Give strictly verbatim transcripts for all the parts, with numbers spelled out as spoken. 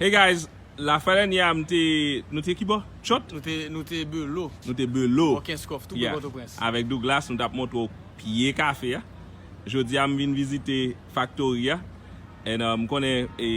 Hey guys, la fwa dènyè a m te, nou te kibò? Chòt? Nou te, nou te Belo. Nou te Belo. Bò Kenskòf, tou pre Pòtoprens. Avèk Douglas, nou t ap montre w pye kafe a. Jodi a, m vin vizite factory a. And uh, m konnen e,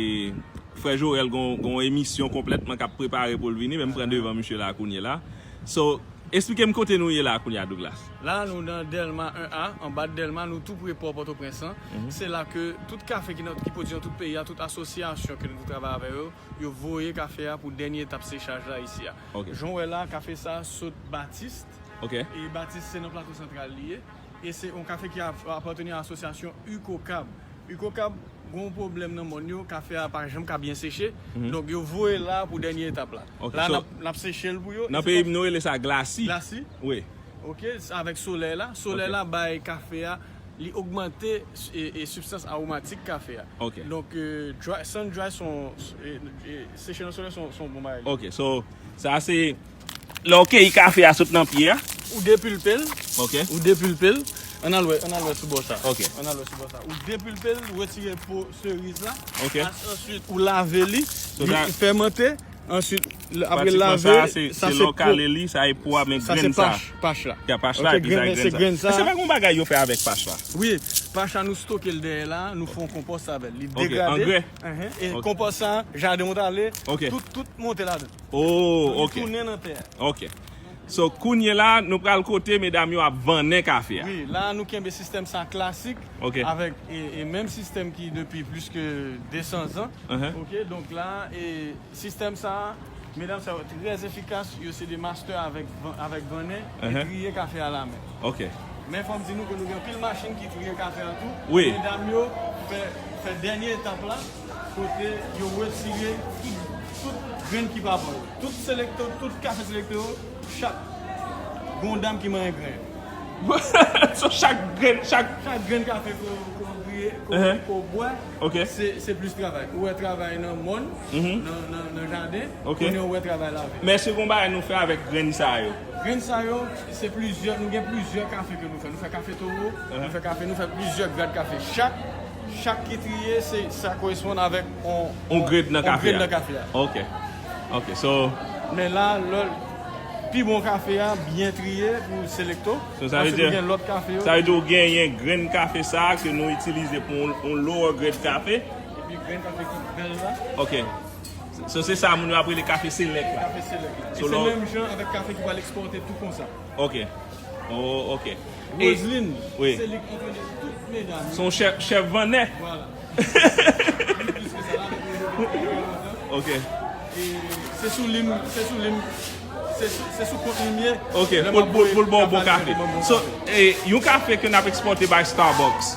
frè Joel gon, gon emisyon konplètman k ap prepare pou l vini, men m pran devan misye la kounye la. So, eksplike m kote nou ye la kounye a, Douglas. La, nou nan Dèlma en A, anba Dèlma, nou tou pre pò Pòtoprens lan. Se la ke tout kafe ki, nan, ki pwodui nan tout peyi a, tout asosyasyon ke nou travay avè yo, yo voye kafe a pou dènye etap sechaj la isi a. Ok. Jan w wè la, kafe sa sot Batiste. Ok. E Batiste se nan Plato Santral li ye. E se yon kafe ki ap- apateni a asosyasyon UCOCAB. UCOCAB gon pwoblèm nan mòn yo, kafe a pa janm ka byen seche. Donk yo voye la pou dènye etap la. Ok, La so, n ap- n ap seche l pou yo. Nan peyi m, nou rele sa glasi. Glasi. Wi. Ok, sa avèk solèy la. Solèy Ok. La bay kafe a, li ogmante e, e sibstans awomatik kafe a. Ok. Donk, euh, dry, sun dry son, e, e, seche nan solèy son, son bon bagay. Ok, so, sa se, lè w keyi kafe a sot nan pye a. Ou depilpe l. Ok. Ou depilpe l. Ann al wè, ann al wè sou bò sa. Ok. Ann al wè sou bò sa. Ou depilpe l, ou retire po seriz la. Ok. As- Answit, ou lave li, So li that- fèmante. Answit, l- apre Pratikman lave, sa, se sa se se lè w po, kale li, sa e po a, men sa se grenn sa. pach, pach la. Ya pach Ok, la, epi sa grenn, e se grenn sa. grenn sa. Èske pa gon bagay yo fè avèk pach la? Wi, pach la nou stoke l dèyè la, nou fè yon konpòs avè l. Li Ok, degrade. angrè. Enhen, e Ok. konpòs sa, jaden w t ale, Ok. tout, tout monte ladan. Oh, Li ok. Tounen nan tè a. Ok. So, kounye la, nou pral kote medam yo ap vannen kafe a. Wi, la nou kenbe sistèm sa klasik Ok. Avèk e, e menm sistèm ki depi plis ke de san zan. Uh-huh. Ok, donk la, e sistèm sa, medam sa yo trè efikas, yo se de master avèk, van- avèk vannen e Uh-huh. Triye kafe a lamen. Ok. Men fò m di nou ke nou gen anpil machin ki triye kafe a tou. Wi. Medam yo fè, fè dènye etap la, kote yo retire tout, tout grenn ki pa bon yo. Tout selekto, tout kafe selekto yo, chak gon dam ki manyen grenn. So, chak grenn, chak Chak grenn kafe ke w- ke w griye, ke w- Uh-huh. ke w bwè, Ok. se, se plis travay. Ou wè travay nan mòn, Mhm. nan, nan, nan jaden, Ok. kounye ou wè travay lave. Men èske gon bagay nou fè avèk grenn sa yo? Grenn sa yo, se plizyè, nou gen plizyè kafe ke nou fè. Nou fè kafe towo, Uh-huh. nou fè kafe, nou fè plizyè grad kafe. Chak, chak ki triye, se sa koresponn avèk on, On grade nan on kafe grade a. Nan kafe a. Ok. Ok, so, Men la, lè pi bon kafe a byen triye pou selekto. So, sa vle Answit, di, ou gen lòt kafe yo. Sa vle di ou genyen grenn kafe sa a ke nou itilize pou yon, yon lower grade kafe. Epi grenn kafe ki bèl la. Ok. So, se sa moun yo ap rele kafe select la. Kafe select la. E So, se lò- menm jan avèk kafe ki pral ekspòte tou konsa. Ok. Oh, ok. E- Roseline, wi. Se li k antrene tout medam. Se yon chèf, chèf vannè. Vwala. Li plis ke sa la, men li lontan. Ok. E se sou li m, se sou li m, se sou, se sou kont li m ye. Ok, Lè m pou, ap pou, pou l ba w bon voye kafe. pou l ban m bon So, kafe. E yon kafe ke n ap ekspòte by Starbucks.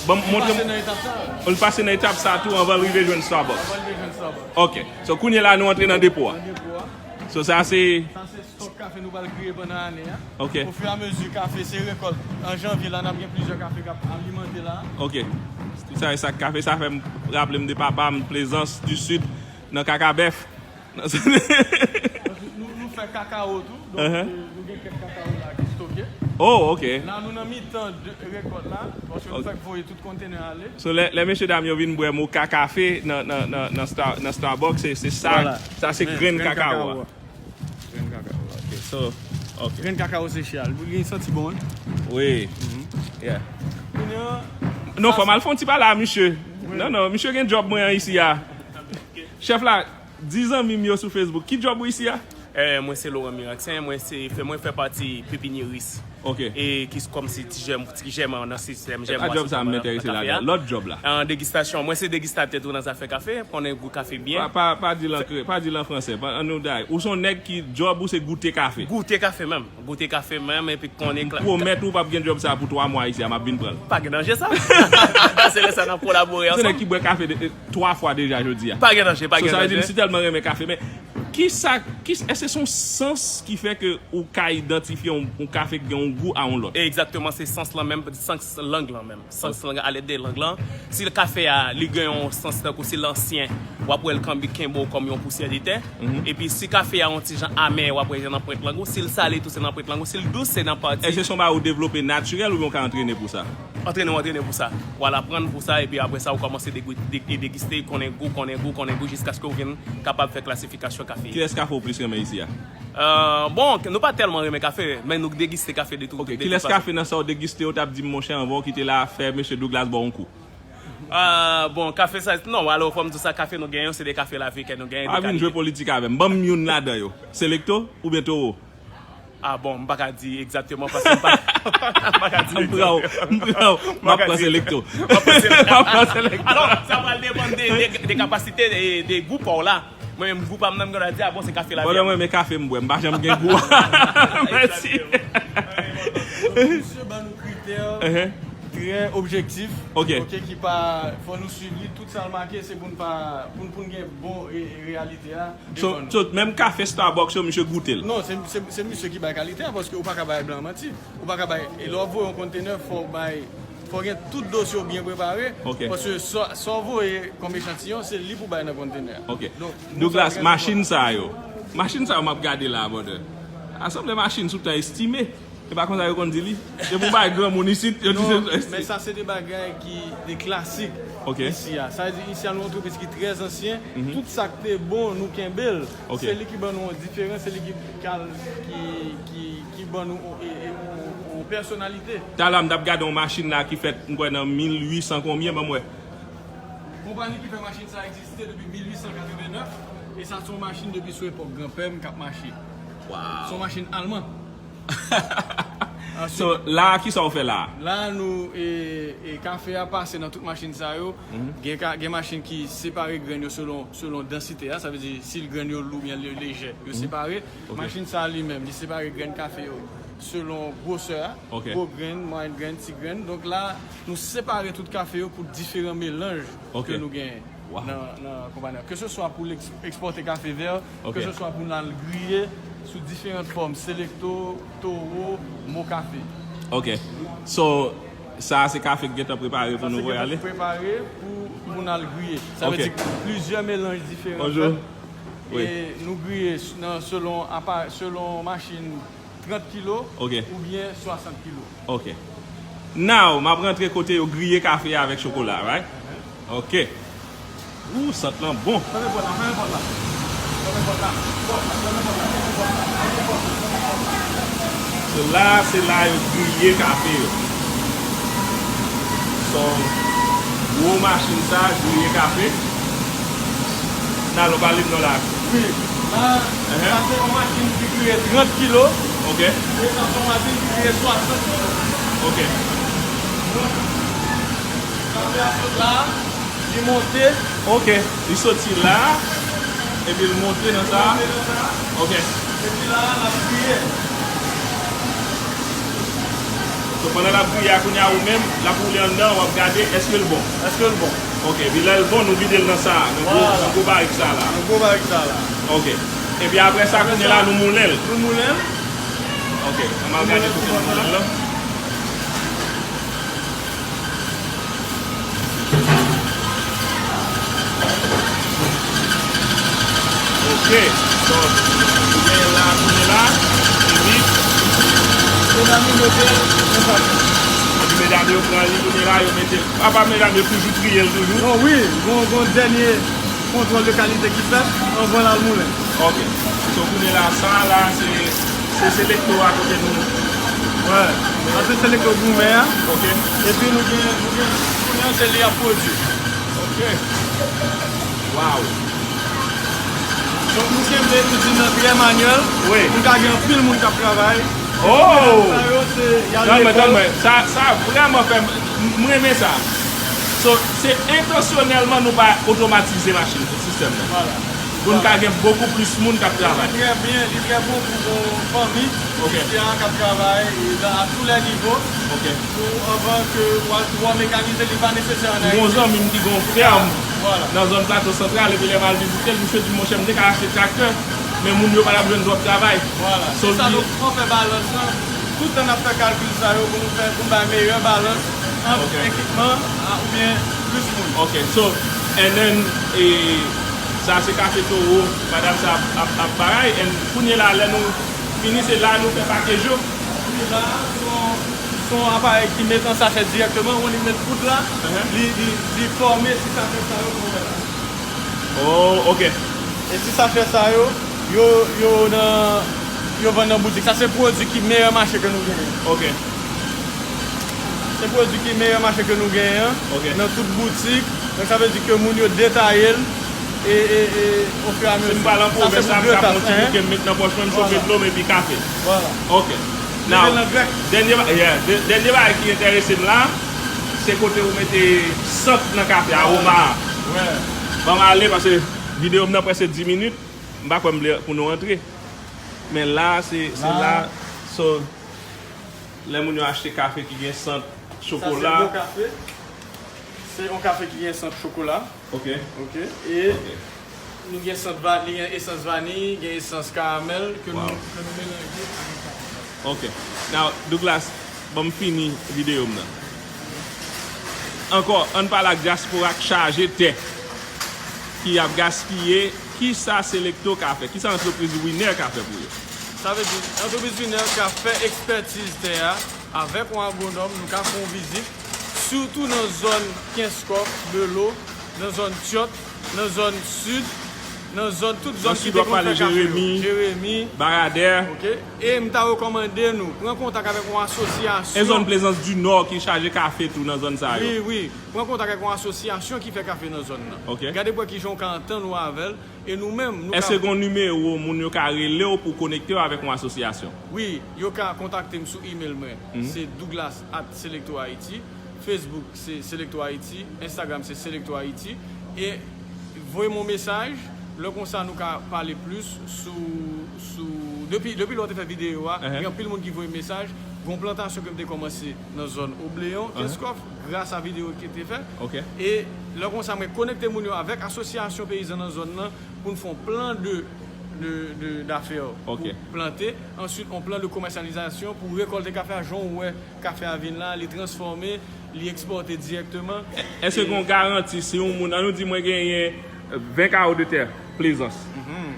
Bon, Li montre pase m. Nan etap sa. Ou l pase nan etap sa tou anvan l rive jwenn Starbucks. Anvan l rive jwenn Starbucks. Ok. So, kounye la, nou antre nan depo a. Nan depo a. So, sa se. Sa se stòk kafe nou pral griye pandan ane a. Ok. Ofiramezi kafe se rekòt. An janvye la, n ap gen plizyè kafe k ap alimante la. Ok. Tout sa e sa k kafe, sa fè m raple m de papa m, Plaisance du Sud, nan Kakabèf. Nou, nou fè kakao tou. Donk, Uh-huh. nou, nou gen kèk kakao la ki stoke. Oh, ok. La, nou nan mitan de rekòt la. Paske nou Ok. fèk voye tout kontenè ale. So, lè, lè mesye dam yo vin bwè moka kafe nan, nan, nan, nan, Star, nan Starbucks, se, se sa, Vwala. Sa se Men, grenn grenn kakao a. kakao a. Grenn kakao a. Ok, so, ok. Grenn kakao Sechal. Li santi bon, wi. Wi. Yeah. Kounye a, Non, fò m al fè yon ti pale a misye. Non, non, misye gen djòb mwen an isi a. Chèf la, di zanmi m yo sou Facebook, ki djòb ou isi a? Eh, mwen se Laurent Miraxin, mwen se fè mwen fè pati pepinyeris. Ok. E ki kòmsi ti jèm ti jèman nan sistèm jèm. A djòb sa m enterese ladan. Lòt djòb la. An degistasyon, mwen se degistatè tou nan zafè kafe, konnen gou kafe Pa, byen. pa, pa di l an kre, pa di l an fransè. Pa, an nou day. Ou se yon nèg ki djòb ou se goute kafe. Goute kafe menm, goute kafe menm epi konnen kla- Pwomèt ou p ap gen djòb sa pou twa mwa isi a, m ap vin pran l. Pa gen danje sa. Se lè sa n ap kolabore Se nèg ansanm. Ki bwè kafe de, de, twa fwa deja jodi a. Pa gen danje, pa So, gen sa vle di m danje. Si tèlman renmen kafe, men ki sa, ki, èske se yon sans ki fè ke ou ka idantifye yon, yon kafe ki gen yon gou a yon lòt? Egzakteman, se sans lan menm, sans lang lan menm. Sans lang, alèd de lang lan. Si l kafe a, li gen yon sans tankou si l ansyen, w ap wè l kanbi kenbe w kòm yon pousyè de tè. Epi si kafe a yon ti jan amè, w ap wè l nan pwent lang ou. Si l sale tou, se nan pwent lang ou. Si l dous, se nan pati. Èske se yon bagay ou devlope natirèl oubyen ou ka antrene pou sa? Antrene w antrene pou sa. W al aprann pou sa, epi apre sa, ou kòmanse degwi- de- e degiste, konnen gou, konnen gou, konnen gou, jiskaske w vin kapab fè klasifikasyon kafe. Kilès kafe w plis renmen isi a? Euh, bon, nou pa tèlman renmen kafe, men nou degiste kafe de tout. Ok, kilès kafe nan sa w degiste yo t ap di m, monchè, anvan w kite la, fè mesye Douglas ba w yon kou? Ah, bon, kafe sa, non, alò, fò m di w sa, kafe nou genyen, se de kafe lavi ke nou genyen, de kalite. Pa vin jwe politik avè m. Ban m youn ladan yo. Selecto oubyen Toro? Ah, bon, m pa ka di egzakteman, paske m pa, m pa ka di egzakteman. M pran w, m pran w, m ap pran Selecto. M ap pran Selecto. M ap pran Selecto. Alò, sa pral depann de, de, de kapasite, de, de gou pa w la. Mwen menm, gou pa m nan, m gentan di, ah, bon, se kafe lavi a. Pandan mwen, men kafe m bwè, m pa janm gen gou. Mèsi. Donk, misye ban nou kritè trè objektif, ok, ki pa, fò nou swiv li, tout sa l make, se pou n pa, pou n, pou n gen bon re- reyalite a. So, so, menm kafe Starbucks yo, misye goute l? Non, se, se, se misye ki bay kalite a, paske ou pa ka bay blan manti. Ou pa ka bay, e lè w ap voye yon kontenè, fò w bay, fò w gen tout dosye w byen prepare, ok, paske sa, sa w voye kòm echantiyon, se li pou bay nan kontenè a. Ok. Donk, Douglas, machin sa yo, machin sa yo m ap gade la, brother. A sanble machin sou tan estime. E pa konsa yo konn di li? Depi w bay granmoun isit, yo di se... Non, men sa se de bagay ki, de klasik, ok, isi a. Sa vle di isi a, nou yon antrepriz ki trè ansyen. Mhm. Tout sa k te bon, nou kenbe l. Ok. Se li ki ban nou yon diferans, se li ki, ki, ki, ki ban nou yon, e- e- yon, yon pèsonalite. Talè a m t ap gade yon machin la ki fèt, m kwè, nan mil uit san konbyen, ban m wè. Konpayi ki fè machin sa egziste depi mil uit san katrevennnèf, e sa se yon machin depi sou epòk granpè m k ap mache. Wow. Se yon machin alman. Answit, so, la, kisa w fè la? La, nou, e, e, kafe a pase nan tout machin sa yo. Mhm. Gen ka, gen machin ki separe grenn yo selon, selon dansite a, sa vle di si l grenn yo lou oubyen le- lejè, yo, mhm, separe. Ok. Machin sa a li menm, li separe grenn kafe yo selon gwosè a, ok, gwo grenn, mwayèn grenn, ti grenn. Donk la, nou separe tout kafe yo pou diferan melanj, ok, ke nou genyen, wow, nan, nan konpayi a. Ke se swa pou l eks- ekspòte kafe vè, ok, ke se swa pou n al griye sou diferan fòm, Selecto, Toro, Mokafe. Ok. So, sa a se kafe k gentan prepare pou nou voye ale? Sa se gentan prepare pou, pou n al griye. Sa vle, ok, di plizyè melanj diferan, bonjou, fèt. Wi. E nou griye s- nan, selon apa- selon machin trant kilo, ok, oubyen swasant kilo. Ok. Now, m ap rantre kote yo griye kafe a avèk chokola, right? Ok. Ooh, sant lan bon. Fèmen pòt la, fèmen pòt la. Fèmen pòt la. Pòt la, fèmen pòt la, fèmen pòt la, fèmen pòt la. So la, se la yo griye kafe yo. So, gwo machin sa griye kafe. Nan, nou pale m non la. Wi, la, sa se yon machin ki griye trant kilo. Ok. E sa se yon machin ki griye swasant kilo. Ok. Donk, kafe a sot la, li monte. Ok. Li soti la, epi l monte nan sa. Li monte nan sa. Ok. Epi la, l ap griye. So, pandan l ap griye a, kounye a ou menm, l ap woule anndan, w ap gade èske l bon. Èske l bon? Ok, epi lè l bon, nou vide l nan sa, nan gwo, vwala, nan gwo barik sa la. Nan gwo barik sa la. Ok. Epi apre sa, apre kounye sa, la, nou moulen l. Nou moulen l. Ok, ann al gade kote nou moulen l lan. Ok, so, ou gen la, kounye la, epi, medam yo mete l konsa. Epi medam yo pran li, kounye la, yo mete l. Apa medam yo toujou triye l toujou? Non, wi, gon, gon dènye kontwòl de kalite ki fèt anvan l al moulen. Ok. So, kounye la, sa a la, se, se Selecto a kote nou. Wè. Sa se Selecto goumen an. Ok. Epi nou gen, nou gen, kounye an, se li ap pwodui. Ok. Wow. Donk, nou kenbe izin nan trè manyèl. Wi. Nou ka gen anpil moun k ap travay. Oh! Sa yo, se, y al lekòl. Tanmen, tanmen. Sa, sa vrèman fè m, m renmen sa. So, se entansyonèlman nou pa otomatize machin, sistèm nan. Vwala. Pou n ka gen bokou plis moun k ap travay. Li trè byen, li trè bon pou yon fanmi, ok, ki deja k ap travay, e, nan, a tou lè nivo. Ok. Pou anvan ke w al twò mekanize, li pa nesesè ann Ayiti. M gen yon zanmi m ki gen yon fèm, vwala, nan zòn Plato Santral, epi lè m al vizite l, misye di m, monchè, m te ka achte traktè, men moun yo pa t ap jwenn twòp travay. Vwala. So, se sa, li, donk, fò fè balans lan. Tout tan n ap fè kalkil sa yo pou nou fè, pou n bay meyè balans ant, ok, ekipman a, oubyen plis moun. Ok, so, and then, e, sa se kafe Toro, madanm sa ap, ap, ap bagay, and kounye la, lè nou fini, se la nou fè pakej yo. Kounye la, se yon Se yon aparèy ki met nan sachè dirèkteman, ou konn li met poud la, li, li, li fòme ti sachè sa yo pou wè la. Oh, ok. E ti sachè sa yo, yo, yo nan, yo vann nan boutik. Sa se pwodui ki meyè mache ke nou genyen. Ok. Se pwodui ki meyè mache ke nou genyen an, Ok. nan tout boutik. Donk sa vle di ke moun yo detaye l e, e, e, ofiramezu. Si m pral an pwovens la, m ka pran yon ti bouke m met nan pòch mwen, m chofe dlo m epi kafe. Vwala. Ok. Now, dènye, ba- yeah, de- dènye bagay ki enterese m la, se kote ou mete sant nan kafe, aroma a. Ban m ale, paske videyo m nan prèske dis minit, m pa kwè m vle pou nou antre. Men la, se se la, so, lè moun yo achte kafe ki gen sant Sa se chokola. Bon Kafe. Se yon kafe ki gen sant chokola. Ok. Ok. E nou gen sant va, li gen esans vaniy, gen esans karamèl ke nou, ke nou melanje avèk kafe. Ok. Now, Douglas, ban m fini videyo m nan. Ankò, ann pale ak dyaspora k chaje tè, ki ap gaspiye. Kisa Selecto ka fè? Kisa antrepriz Winer ka fè pou yo? Sa vle di, antrepriz Winer ka fè ekspètiz tè a avèk yon agwonòm, nou ka fè yon vizit, sitou nan zòn Kenskòf, Belo, nan zòn Tyòt, nan zòn Sid, nan zòn, tout zòn ki te konn fè kafe yo. Jeremi, Baradè. Ok. E m ta rekòmande nou pran kontak avèk yon asosyasyon. E zòn Plezans di Nò ki chaje kafe tou nan zòn sa yo. Wi, wi. Pran kontak avèk yon asosyasyon ki fè kafe nan zòn nan. Ok. Gade pou wè kijan w ka antann ou avè l. E nou menm, nou Èske gen yon nimewo moun yo ka rele w pou konekte w avèk yon asosyasyon? Wi, yo ka kontakte m sou email mwen. Se Douglas at Selecto Haiti. Facebook, se Selecto Haiti. Instagram, se Selecto Haiti. E voye m yon mesaj. Lè konsa, nou ka pale plis sou, sou, depi, depi lè w te fè videyo a, gen anpil moun ki voye m mesaj. Gen yon plantasyon ke m te kòmanse nan zòn Obleyon, Kenskòf, gras a videyo ki te fè. Ok. E lè konsa, mwen konekte moun yo avèk asosyasyon peyizan nan zòn nan pou n fè yon plan de, de, de, dafè pou plante. Answit, yon plan de komèsyalizasyon pou rekòlte kafe a, jan w wè kafe a vin la, li transfòme, li ekspòte dirèkteman. Èske gen yon garanti si yon moun, ann nou di mwen genyen ven kawo de tè Plezans,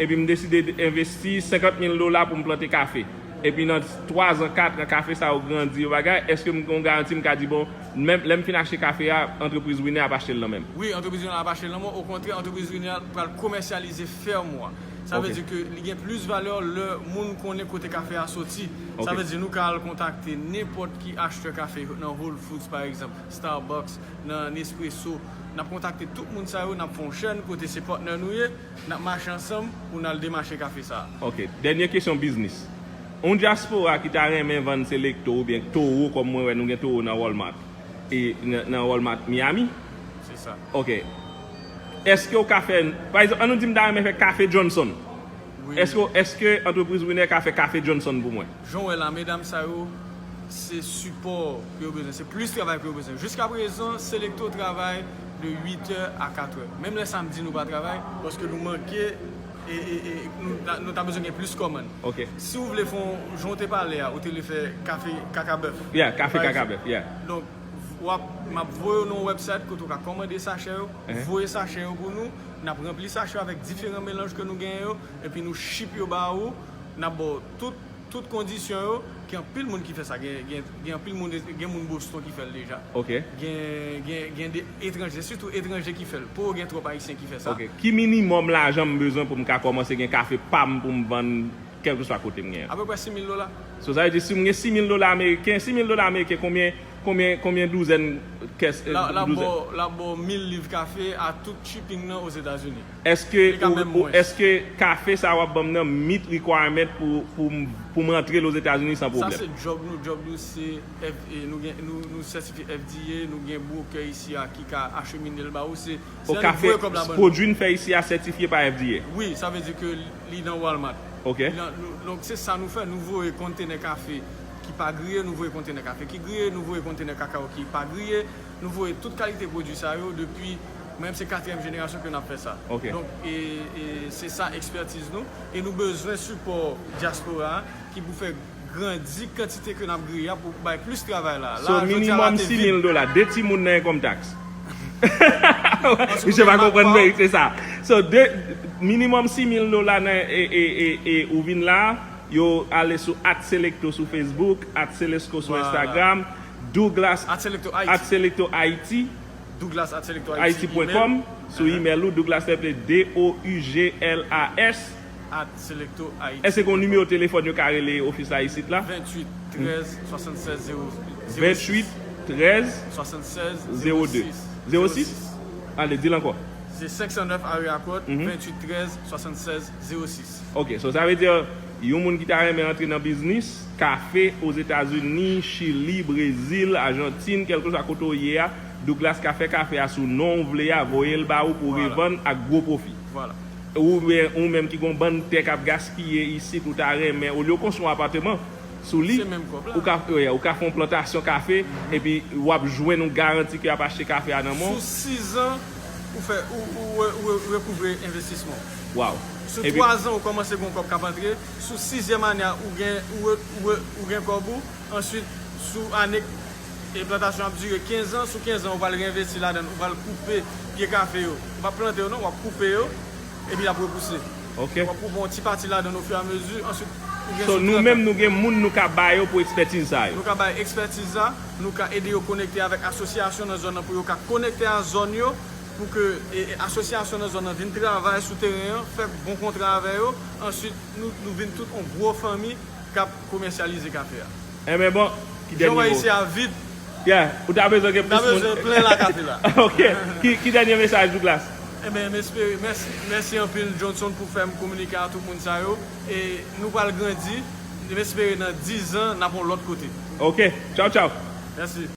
epi m deside envesti senkant mil dola pou m plante kafe, epi nan twa zan, kat an, kafe sa yo grandi, yo bagay, èske m gen yon garanti m ka di, bon, menm lè m fin achte kafe a, antrepriz Winer ap achte l nan men m? Wi, antrepriz Winer ap achte l nan men w. Okontrè, antrepriz Winer pral komèsyalize fèm ou a. Sa vle di ke li gen plis valè lè moun konnen kote kafe a soti. Sa vle di nou ka al kontakte nenpòt ki achtè kafe nan Whole Foods, pa egzanp, Starbucks, nan Nespresso. N ap kontakte tout moun sa yo, n ap fè yon chèn kote se patnè nou ye, n ap mache ansanm pou n al demache kafe sa a. Ok. Dènye kesyon biznis. Yon dyaspora ki ta renmen vann Selecto oubyen Toro, kòm mwen wè nou gen Toro nan Walmart, e nan, nan Walmart Miami. Se sa. Ok. Èske w ka fè, pa egzanp, ann nou di m ta renmen fè kafe Johnson. Wi. Èske, èske antrepriz Winer ka fè kafe Johnson pou mwen? Jan w wè la, medam sa yo, se sipò ke yo bezwen, se plis travay ke yo bezwen. Jiskaprezan, Selecto travay de uit è a kat è. Menm lè samdi, nou pa travay, paske nou manke, e, e, e nou, ta- nou ta bezwen gen plis kòmann. Ok. Si w vle fè yon, jan w te pale a, ou te vle fè kafe kaka bèf. Yeah, kafe Pa kaka egzanp. Bèf, yeah. Donk, w ap, m ap voye w nan yon website kote w ka kòmande sachè yo, voye sachè yo pou nou, n ap ranpli sachè yo avèk diferan melanj ke nou genyen yo, epi nou ship yo ba ou, n ap ba w tout, tout kondisyon yo, gen anpil moun ki fè sa, gen, gen, gen anpil moun, gen moun Boston ki fè l deja. Ok. Gen, gen, gen de etranje, sitou etranje ki fè l. Poko gen twòp Ayisyen ki fè sa. Ok. Ki minimòm lajan m bezwen pou m ka kòmanse gen kafe pa m pou m vann kèlkeswa kote m genyen? Apeprè sis mil dola. So, sa vle di, si m gen sis mil dola ameriken, sis mil dola ameriken, konbyen, konbyen, konbyen douzèn kès, La, la douzèn? Bò, la bò mil liv kafe a tout shipping nan Ozetazini. Èske, Li ka menm mwens. Èske kafe sa w ap ban m nan meet requirement pou, pou, m- pou m antre Lozetazini san Sa pwoblèm? Se djòb nou, djòb nou se F- e nou gen, nou, nou sètifye F D A, nou gen brokè isi a ki ka achemine l ba ou. Se, se O nou kafe, voye kòb la ban nou. Pwodui n fè isi a sètifye pa F D A? Wi, sa vle di ke li nan Walmart. Ok. Li nan- nou- Donk se sa nou fè, nou voye kontenè kafe ki pa griye, nou voye kontenè kafe ki griye, nou voye kontenè kakao ki pa griye, nou voye tout kalite pwodui sa yo depi, mwen menm se katriyèm jenerasyon ke n ap fè sa. Ok. Donk, e, e se sa ekspètiz nou, e nou bezwen sipò dyaspora a ki pou fè grandi kantite ke n ap griye a pou bay plis travay la. So, La, jodi a la, minimòm te sis vin- mil dola, de timoun nan enkonm taks. Misye pa konprann verite sa. So, de, minimòm sis mil dola nan, e, e, e, e, ou vin la, yo ale sou at Selecto sou Facebook, at Selecto sou Vwala. Instagram, Douglas At Selecto at Haiti. Selecto Haiti. Douglas at Selecto Haiti point com. Sou email ou, Douglas Temple, D O U G L A S. At Selecto Haiti. Èske gen yon nimewo telefòn yo ka rele ofis la isit la? Venntuit trèz swasannsèz zewo Venntuit trèz swasannsèz zewo de. Zewo sis? Ale, di l ankò. Se senk san nèf Area Court, venntuit trèz swasannsèz zewo sis. Ok, so sa vle di yon moun ki ta renmen antre nan biznis kafe Ozetazini, Chili, Brezil, Ajantin, kèlkeswa kote w ye a, Douglas ka fè kafe a sou non w vle a, voye l ba ou pou w Voilà. Revann ak gwo pwofi. Vwala. Oubyen ou menm ki gon bann tè k ap gaspiye isit, ou ta renmen, olye w konstwi yon apatman sou li, Se menm kòb la. ou ka, yeah, ou ka fè yon plantasyon kafe, epi w ap jwenn yon garanti ke y ap achte kafe a nan men Sou w. Sizan, ou fè ou, ou, ou, ou rekouvre envestisman w. Waw. Sou Epi- twazan, ou kòmanse gon kòb k ap antre. Sou sizyèm ane a, ou gen, ou, re- ou, re- ou gen kòb ou. Answit, sou ane e plantasyon ap dire kenz an, sou kenz an, ou pral reinvesti ladan l, ou pral koupe pye kafe yo. Ou p ap plante yo non, w ap koupe yo, epi l ap repouse. Ok. W ap koupe yon ti pati ladan l ofiyamezi, answit ou gen So, sou nou trant menm, an. Nou gen moun nou ka ba yo pou ekspertiz sa yo. Nou ka bay ekspertiz la, nou ka ede yo konekte avèk asosyasyon nan zòn nan pou yo ka konekte a zòn yo, pou ke e, e, asosyasyon nan zòn nan vin travay sou teren an, fè bon kontra avè yo, answit nou, nou vin tout yon gwo fanmi k ap komèsyalize kafe a. Enben bon, ki Jan w wè dènye isi mo? a vid, Yeah, ou ta bezwen gen n ta plis moun. Bezwen plen la kafe la. Ok, ki, ki dènye mesaj Douglas? Ebyen, m espere, mèsi, mèsi anpil Johnson pou fè m kominike a tout moun sa yo. E nou pral grandi. M espere nan diz an, n ap yon lòt kote. Ok, tchaw tchaw. Mèsi.